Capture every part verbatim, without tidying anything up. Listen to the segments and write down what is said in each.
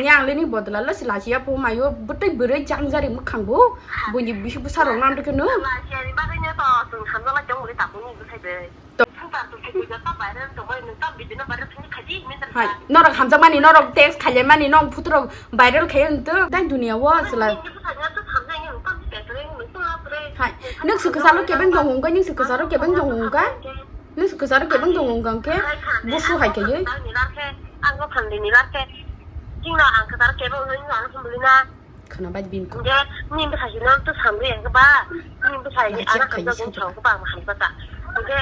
Ni ang le ni bodla lo si lachiya po mayo bwtwi bwrwi jangjari mwkhang bo. Buini bisi bwsa rok nang dikhe no. Lachiya ni bagwi no to chwng hamjak lai tong bwrwi tabuk ni bwsai bai. To. Swngchar tong thai buja ta viral tong bai nwng ta video no viral thani khaji min ta. Hai, norok hamjakmani, norok text khaimani, nong photo rok viral khai wng to. Dai dunia wo sila. Ni bwsai no to hamjak ni nwng ta text reng nwng ta pre. Hai, nwng se kwchalo kebeng tong wng kai, nwng se kwchalo kebeng tong wng kai. Nwng se kwcharo kebeng tong wng khe busu hai khe ye. Ang no phan dini lar khe. Chingno ang kwcharo kebeng wng ang phan dini na. Khwna bai bin ko. Nge ni bwsai no to samri ang ba. Ni bwsai ni ana hamjak wng thang ba ang hamjak ta. Nge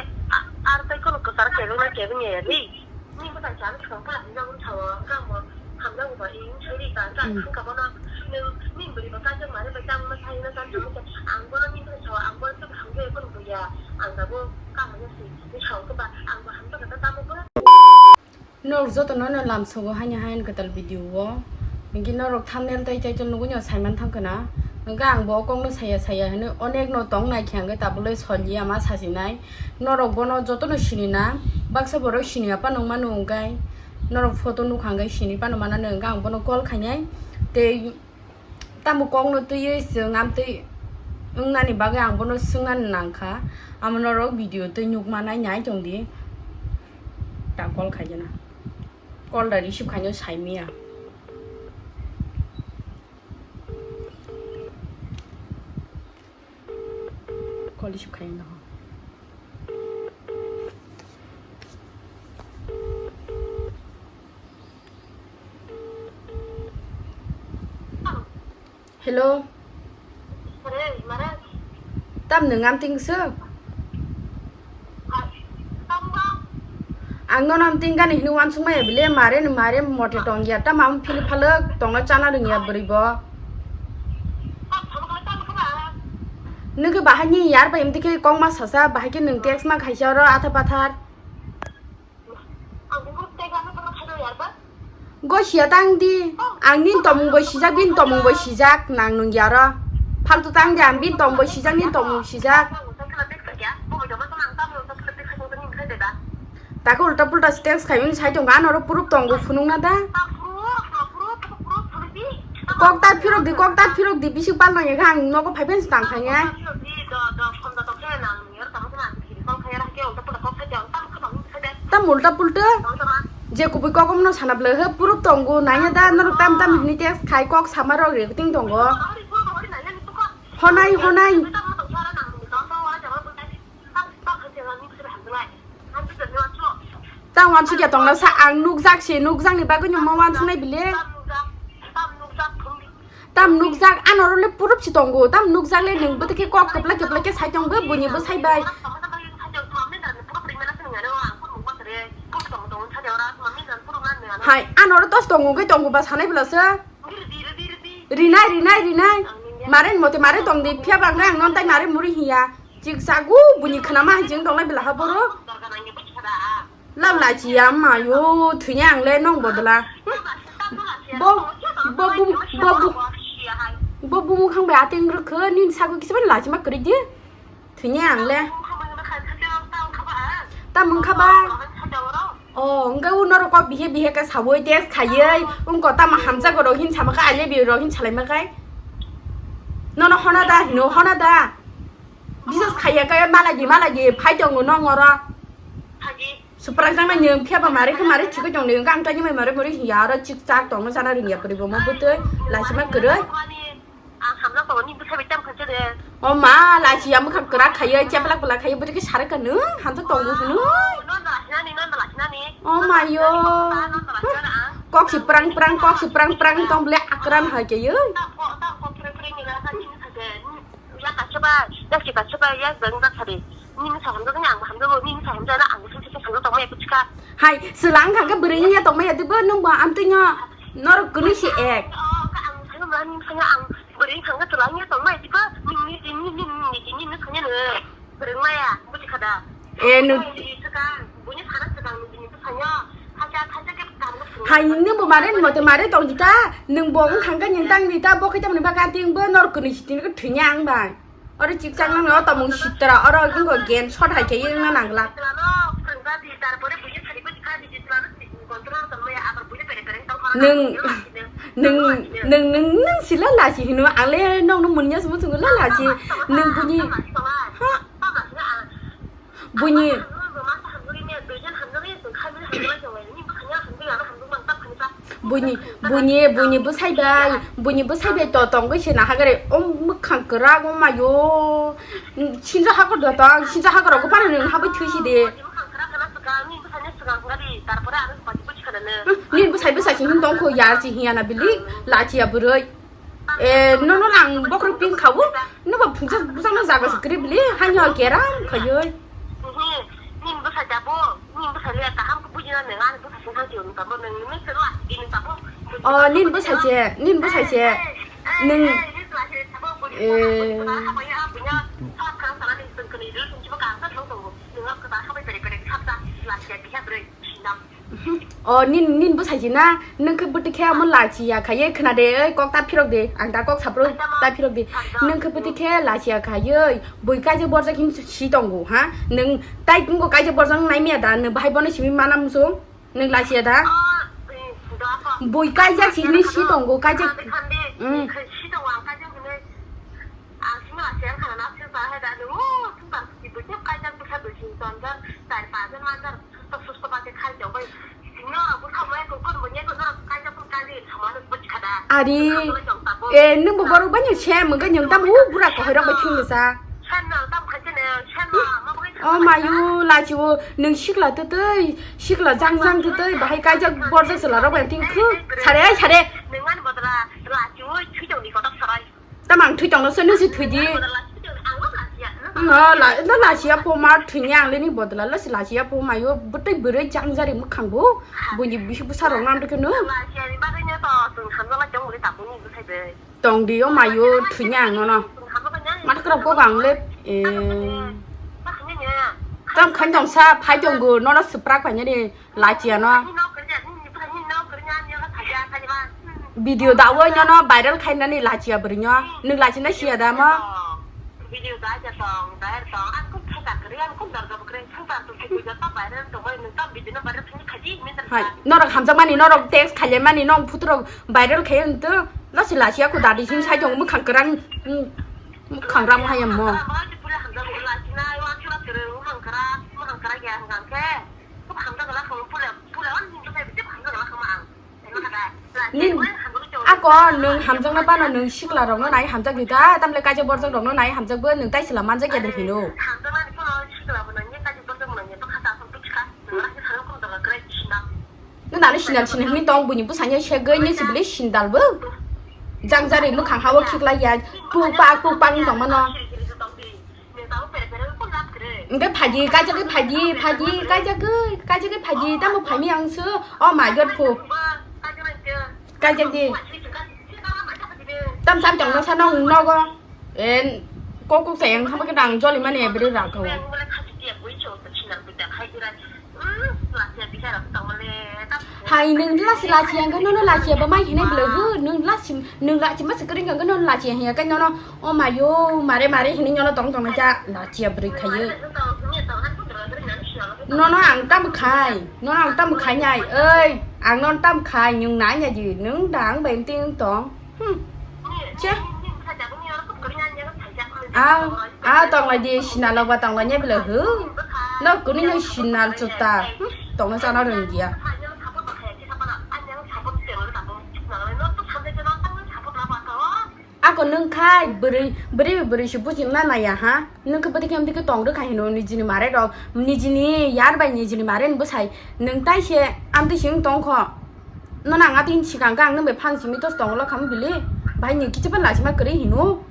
ar tai kono kwcharo kebeng na kebeng ye ri. Ni bwsai sa ang thang ba hamjak wng thang ang ka mo. Hamjak wng ba ing churi ka ka thang ka bono. Nung ni bwrwi ba ka jang mare ba jang ma sai na jang thang ang bono ni bwsai sa ang bono to hamjak wng ya. Ang da bo. Norok jotono no lamsogo haino haino kwtal video o. Hinkhe norok thumbnail tei title nugui no saiman thang khwna. Hinkhe ang bo o kokno saya saya hinwi onek no tong nai khe hinkhe tabuk le solya ma sasinai. Norok bono jotono sinina, baksa borok siniya phano wngmano hinkhe norok photo nukha hinkhe sini phano manani hinkhe ang bono call khainai. Tei Tamo kokno twiwi chwng amtwi wngnani bagwi ang bono swngnani nangkha. Amo norok video twi nukma nai nai tongdi. Ta call khaijana. Call da receive khaino saimaya. Call receive khaino. Hello. Tam nwng amting se? Ang no amting gani hini wansuk maya bile mare ni mare mote tong ya tam am phili phalak tong na chana rung ya bwrwi bo. Nwng khe bahai ni yar bai amtwi khe kok ma sasa bahai khe nwng text ma khaisa oro atha pathar. Gosia tang di. Ang nini tomung bai sijak, bini tomung bai sijak, nang nung yaro. Faltu tang di, ang bini tomung bai sijak, nini tomung bai sijak. Takhe ulta pulta text khai mani sai tongo, ano oro proof tongo, phunuk na da? Kok ta phirok di, kok ta phirok di, bisi pal nang ya, ang nogo phai pen tang khai ya. Tam ulta pulta. Je kubui kok omno sana bwle he proof tongo, nanya da norok tam tam hini text khai kok sama rok reacting tongo. Honai, honai. Ta wansuk ya tongna sa ang nukjak se, nukjak ni bagwi nungma wansuk nai bile. Tam nukjak, ano oro le proof si tongo. Tam nukjak le nwng bwtwi khe kok kwplai kwplai khe sai tong bo, buini bwsai bai. Hai, ano oro tos tongo, wngwi tongo ba sanai bwla se. Rinai, rinai, rinai. Mare ni mote mare tong di, phiya bangkhe ang non tai mare muri hiya. Chiksago, buini khwnama hai chwng tongnai bwla ha boro. Lab lachi ya mayo, thwini ang le nong bodla. Bo, bo, bo, bo, bo bumung khang bai ateng rwkhe, nini sago kisa bai lachi ma kwrwi di. Thwini ang le. Ta mungkha ba. O, wngkha u norok kok bihe bihe khe sawi test khaiwi, wngkha tamo hamjago rok hin sama khe, I love you rok hin salai ma khai. Nono hona da, hino hona da. Bisas khaiya khe malagi malagi phai tongo nong oro. Supra jang nai nwng phiya ba mari khe mari chikwi tong ni wngkha ang tani mai mari mari hiya oro chik chak tong no chana ringya puri bo mo butwi lachi ma kwrwi. Ang hamjak tongo, nini bwsai bai tamo khankhe de. O ma, lachi ya mwkhang kwrak khaiwi, cheplak plak khaiwi, bwrwi khe sarai kha nwng, hamjak tongo hwnwi. Nono lachinani, nono lachinani. O ma yo. Nono lachinani, nono lachinani ang. Kok si prang prang, kok si prang prang, tong bole akran hai khe yo. Tam ko, tam ko, prang prang ni rasa nini khaje. Ya kaisa ba, ya si kaisa ba, ya bang ba khade. Nini sa hamjak ni ang hamjak, nini sa hamjak na ang sung sung hamjak tong ya kuchka. Hai, selang kha khe bwrwi ni ya tong ya de bo nung ba amtwi no. Norok kunu si ek. Ang sung ma nini sa ang Bwrwi thangkhe twlangya tongmai, tipo nini, nini, nini, nini, nini, nini thangya no. Bwrwi maya, buji khada. E, nu- Bwrwi thaka, buini sana swkang ni bini bwsanya. Khacha, khacha khe tamo swkang. Hai, nwng bo mare, mote mare tong di ta. Nwng bo wng thangkhe nwng tang di ta, bo khe tamni bagwi ting bo nor kwnwi si tini khe thwini ang bai. Oro chikchang nang o tamo sitra, oro wng kho gen shot hai khe wng na nang glak. Twlano, swkang di, tarpore buini sari buji khadi, twlano swkang. Nwng, nwng, nwng, nwng sila lachi hino, ang le nokno munya simo chungo la lachi. Nwng buni, ha, buni, buni, buni, buni bwsai bai, buni bwsai bai to tongwi se nahagare, o mwkhang kwrak o mayo, sinja hakor da to, ang sinja hakor rok phano nwng habwi thwi si de. Nini bwsai bwsai se hwn tong kho ya, si hiya na bili, lachi ya bwrwi. Eh, nono lang bokrok pin khawo, nobo phungsa bwsakno jaga se kwrwi bili, haino keram khaioi. Nini bwsai jabo, nini bwsai le kaham khe bujina nang, ani bwsai se thang tio nang tamo nang, nini se la, ini tamo. Oh, nini bwsai se, nini bwsai se. Nwng, eh. O, nin, nin bwsai se na, nwng khe bwtwi khe amo lachi ya khaiye khna de, oi, kok ta phirok de, ang da kok saphuru ta phirok de. Nwng khe bwtwi khe lachi ya khaiye, bui kaijak borjak hin si tongo, ha? Nwng tai tongo kaijak borjak nai miya da, nwng bahai bono simi mana muchung? Nwng lachi ya da? Bui kaijak sini si tongo, kaijak. Mm. Ari, eh, nwng bo borok bai se mwnga nwng tamo bura kahai rok bai thwngwi sa. O mayu, lachi o, nwng sikla twtwi, sikla jang jang twtwi, bahai kaijak borjak chwla rok bai thwng khuk. Sare, ai sare. Tamo ang thwi tongno se, nung se thwi di. No, la, no, lachi ya pho ma thwi ni ang le ni bodla, lo se lachi ya pho ma yo, bwtwi bwrwi jang jari mwkhang bo, buini bisi bwsa rok nang rwkhe no. Tong di, o ma yo, thwi ni ang no no. Matkra ko bang le, eh. Tam khan jong sa, phai jong go, no no swprak phai ni. Lachiano. Video dawi nono viral khainani lachia bwrwino. Nwng lachina siya da mo? Video da ja tong, da er tong. Ang kum thai ta kwrwi, ang kum dar ga bwkrwi, thang ta tu video ta viral tong bai, nwng ta video no viral thani khaji, min dar. Hai, norok hamjakmani, norok text khaimani, nong photo rok viral khai wng to. Lasi lachia ko dadi sing sai tong mwkhang kwrang, mm, mwkhang ram hai mo. Lachina, wa kira kwrwi, mwkhang kwrang, mwkhang kwrang ya hang khe. Nin, ako nwng hamjakna bana nwng sikla rokno nai hamjak di ta, tamle kaisa borjak rokno nai hamjak bo nwng tai sila manjak ya de hino. Nwng nani sinal sinal hwnwi tong buini bwsanya segwi nwng sibili sindal bo. Jangjari mwkhang hao khiklai ya, puk pak puk pak wng tong mano. Hingke phaidi, kaijagwi phaidi, phaidi, kaijagwi, kaijagwi phaidi, tamo phaimi ang se, oh my God, phu. Kaijagdi. Tam sam tongno sano nogo. En, kok kok sayang hamo ke dang joli mani ebri rakho. Hai, nwng lasi lasi yang nono lasi ba mai hinai bela hu, nwng lasi, nwng lasi ma sekring yang nono lasi yang ya kan nono, oh mayo, mare mare hinai nono tong tong ja lasi ya beri khaye. Nono ang tam khai, nono ang tam khai nyai, oi, ang nono tam khai, nwng nai nya di, nwng dang bai ting tong. Hmm. Che. Ah, ah, tonglai di sinal ba tonglai nya bela hu. No kunu nya sinal chuta. Hmm, tongna chana rwngya. Ako nwng khai bwrwi, bwrwi, bwrwi se bujima naya ha. Nwng khe bwtwi khe amtwi khe tong rwkha hino nijini mare rok, nijini yar bai nijini mare ni bwsai nwng tai se amtwi se wng tong kho. Nono ang atwini swkang khe ang nwng bai phang simi tos tonglo kha bili, bahai ni kichipha lachima kwrwi hino.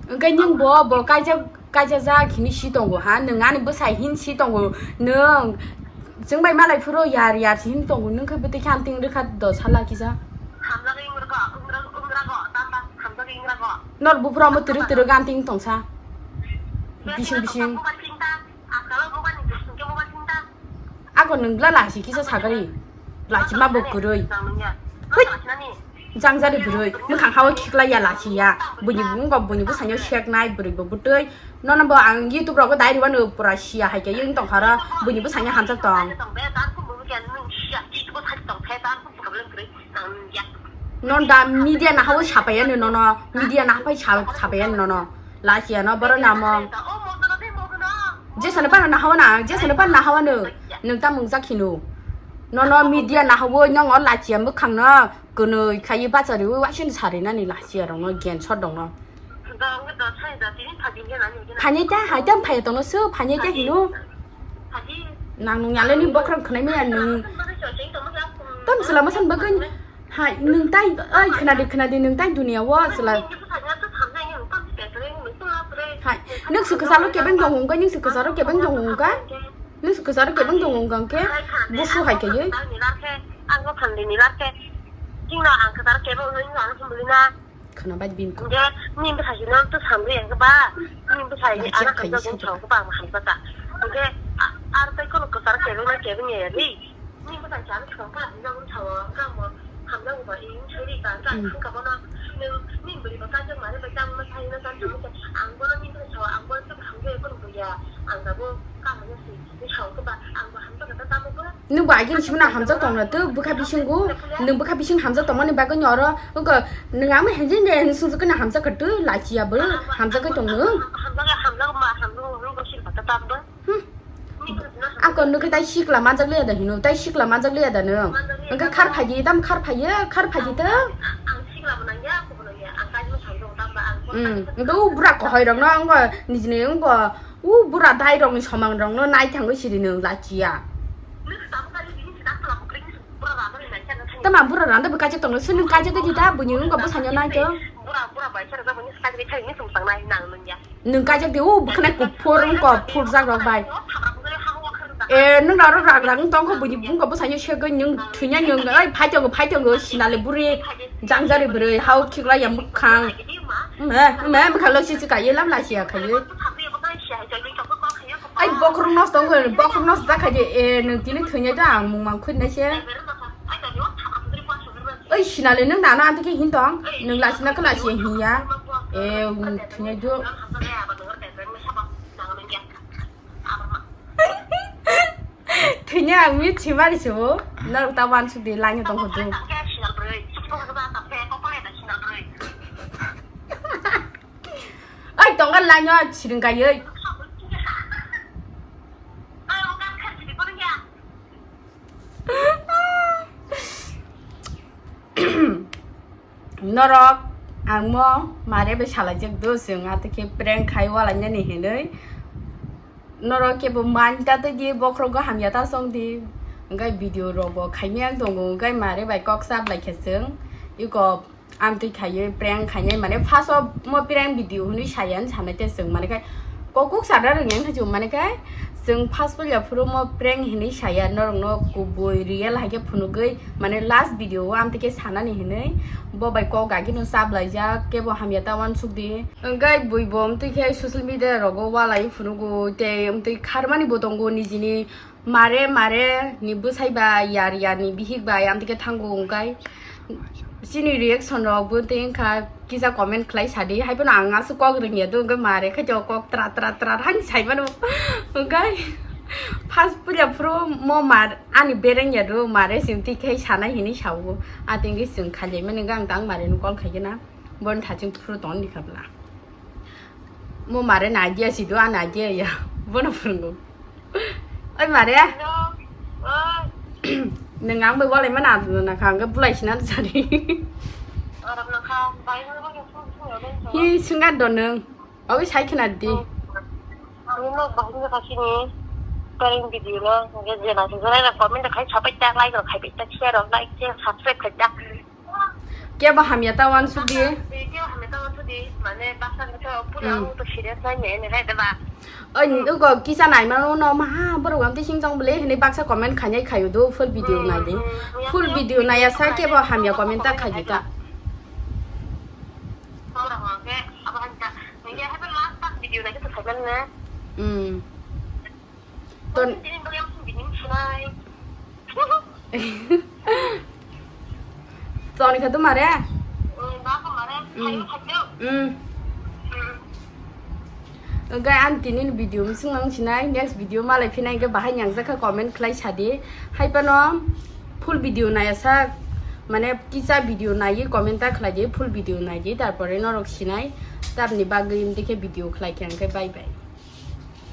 Hwnkhe nwng bo, bo kaijak, kaijak jak hini si tongo ha, nwng ani bwsai hin si tongo, nwng chwng bai malai phuru yar yar si hin tongo, nwng khe bwtwi khe amtwng rwkha do sala kisa. Hamjagwi wng rwkha, wng rwkha, wng rwkha, tata hamjagwi wng rwkha. Nor buphuru omo twrwk twrwk amtwng tongsa. Bising bising. Ako nwng bla lasi kisa sagari. Lasi ma bo kwrwi. Hoi. Jangjari bwrwi, mwkhang hao khiklai ya lachi ya. Buini bumung bo buini bwsano seknai bwrwi bo bwtwi. Nono bo ang YouTube rogo dai rwano pura sia hai khe yung tongkharo buini bwsano hamjak tong. Non da media na hao sapayano nono, media na hapai sa-, sapayano nono. Lachi ya no boro namo. Jesano pano na hao na, jesano pano na hao no. Nung ta mung jak hino. Nono media na hao nongo lachi ya mwkhang no. Kwnwi khaiwi bachari wi waisani sarinani lachiya rokno gen sot dongno. Phani ta hai tam phai tongno su phani ta hino. Nang nung yalani bokhorok khwnai maya nung. Tam chwla mosan bagwi hai nung tai oi khwnadi khwnadi nung tai dunia o chwla. Hai nung su kwcharo kebeng tongo wngkha nung su kwcharo kebeng tongo wngkha. Nung su kwcharo kebeng tongo wngkha hwnkhe busu hai kaiwi. Ang bo phan dini lar khe. Chingno ang kwcharo kebeng hwnwi ang thum bwlwi na. Khwna bai bin ko. Hwnkhe nini bwsai no to samri ang ba. Nini bwsai ni ana hamjak gun thang ko ba ang hamjak ka. Hwnkhe ar tai kono kwcharo kebeng na kebeng ya ri. Nini bwsai chano thang ko hamjak gun thang ko ang mo hamjak ba ing thari ka ka thang ka bono. Nung nini bwrwi ba ka jang mare ba jang ma sai na kan thang ko ang bono nini bwsai ang bono to hamjak ko ya ang da bo ka hamjak si. Nung bo agini simi na hamjak tongna tu bwkha bisingo, nung bwkha bising hamjak tongmani bagwi ni oro wngkha nung ang henjin de hinwi sungjakgwi na hamjak kha tu lachiya bwrwi hamjak khe tong nung. Ako nukhe tai sikla manjak liya da hino, tai sikla manjak liya da nung. Wngkha khar phaidi, tam khar phaiya, khar phaidi ta. Hmm, wngkha u bura kohoi rokno wngkha nijini wngkha. U bura dai rokni somang rokno nai thangwi siri nung lachiya. Tama bura randa bo kaijak tongno, sini kaijak di ta, buini wngkha bwsano nai to. Nung kaijak di, u bwkhwnai kuphur wngkha, phurjak rok bai. E, nung aro rak rak wng tongkha, buini wngkha bwsano segwi nung thwinya nung, oi, phai tongo, phai tongo, sinale buri, jangjari bwrwi, hao khiklai ya mwkhang. Me, me, mwkhang lo sisi kaiye lam lachiya khaiye. Ai, bokhorok nosto wngkha, bokhorok nosto ta khaidi, e, nwng tini thwinai ta ang mung mang khwinai se. Oi, sinali nwng nana anti khe hin tong, nwng lachina khe lachi hinya, e, nwng thwinai do. Thwinai ang mi thwimari se o, norok ta wansuk di laino tong kho do. Ai, tongo laino siring kaiwi. Norok ang mo mare bai salaijak do, chwng ato khe prank khai walainani hinwi. Norok kebo man ta twi di, bokhorogo hamya ta chong di. Hwnkhe video rok bo khaimya wng tongo, hwnkhe mare bai kok chap lai khe chwng. Iko Amtwi khaiwi prank khainai, mane, first o mo prank video hwnwi saya wng sanai te chwng, mane, khai kokuk sana rwngya wngkha chwng, mane, khai chwng first puila phuru mo prank hwnwi saya, norokno kubui real hai khe phunugwi, mane, last video o amtwi khe sanani hwnwi bo bai kok agino chaplaijak, kebo hamya ta uansukdi. Hwnkhe bui bo amtwi khe social media rogo walai phunugo tei amtwi kharmani bo tongo nijini. Mare, mare ni bwsai ba yar, yar ni bihik bai amtwi khe thango hwnkhe chini reaction rok bo tei wngkha kisa comment khlai sadi, hai phano ang aswk kok rwngya do hwnkhe mare khe to kok tra tra tra hani sai mano hwnkhe first puila phuru mo mar ani bereng ya do mare sim twi khe sanai hinwi sao, atwngwi chwng khailai mani hwnkhe ang tang mare no call khai khe na. Bon thaching phuru ton ni khabla. Mo mare na idea si do, ana idea ya. Bono phurungo. Oi mare. Neng ang bai walai mana na khang bulai sinan sari. Hi singa do neng. Oi sai khna di. Ang no bahini kasini. Pareng video no. Jela jela comment khai sapai tak like khai tak share like share subscribe khai tak. Kebo hamya ta uansukdi. Video hamya ta uansukdi, mane baksa ni to pura Hmm. ang to serious nai ne, ne hai da ba. Oi, Hmm. ugo kisa nai mano no maha borok am tising jong bole hini baksa comment khainai khayu do full video Hmm, nai di. hmm. Full video nai asa kebo hamya comment ta khai di ta. Ora ho ke, aba han ta. Nge hai ba last part video nai to khai ban ne. Hmm. Ton- Tini bagwi ang bini msunai. Toni kha tumare? Hmm. Hwnkhe ang tini video mising nang sinai, next video malai phinai hwnkhe bahai nangjakha comment khlai sadi. Haipano full video naya sak, mane kisa video naiwi comment ta khlai di, full video nai di, tarpore norok sinai. Tamni bagwi imdikhe video khlai khe hwnkhe bye bye.